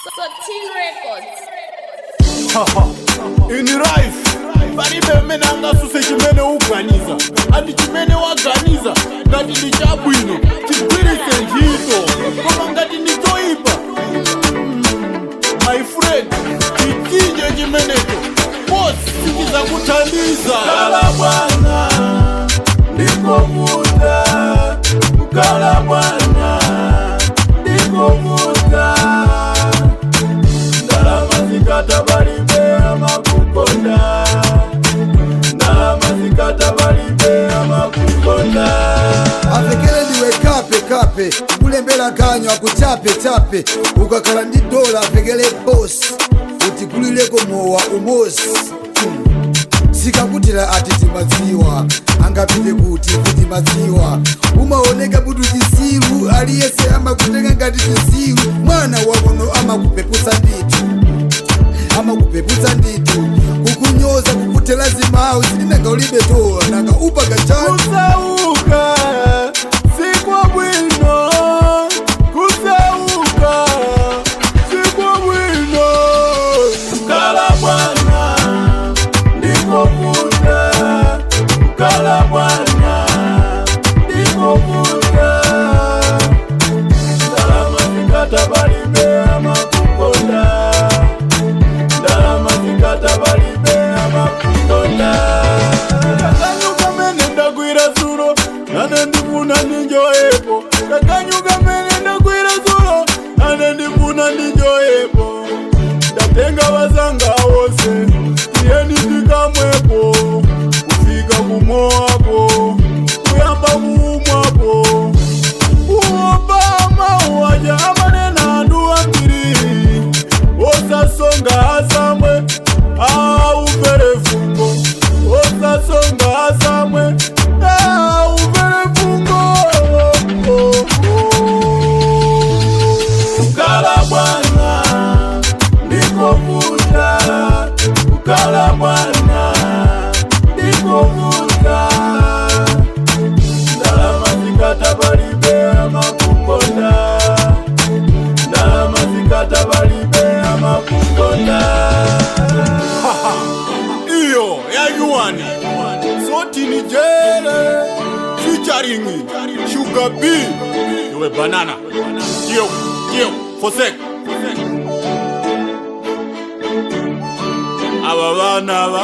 Sotin Records. In life palibe mmene angasuse chimene uganiza, andi chimene waganiza ngati ndi chabwino chigwiritse ntchito, koma ngati ndi choyipa, my friend, chichinje chimenecho posi sichizakuthandiza. Kukhala bwana ndikovuta, kukhala bwana ndikovuta. Ndalama zikatha palibe amakukonda, ndalama zikatha palibe amakukonda. Avekele ndiwe kape kape, kulembera ganyo akuchape chape. Ukakhala ndi dola, avekele boss, utigulireko mowa umosi. Sikakutira ati timadziwa, angapite kuti madziwa. Umaoneka kuti chisiru, aliyese amakutenga ngati chisiru. Mwana wakono amakupepusa ndithu, amakupepusa ndithu, kukunyoza, kukuthera zimawu. Sitinanga ulibe tola, nanga upaka chani? Kusauka sikwabwino, kusauka sikwabwino. Kukhala bwana ndikovuta, kukhala bwana ndikovuta. Ndalama zikatha palibe amakukonda, ndalama zikatha palibe amakukonda. Kakanyu kamene ndagwira dzulo, nane ndifuna ndinjoyepo. Kakanyu kamene ndagwira dzulo, nane ndifuna ndinjoyepo. Ndatenga vazanga wose, tiyeni tikamwepo. Kufika kumowako, kuyamba kumwapo, kuobama waja amanena andu ambiri osasonga asamwe aumvere fungo, osasonga asamwe aumvere fungo. Kukhala bwana ndikovuta, kukhala bwana ndikovuta. Ndalama zikatha palibe amakukonda, ndalama zikatha palibe amakukonda. Iyo yanyuwani Sotini Jele featuring Sugar B, iwe banana Gio Gio Fosek. Aba bana aba.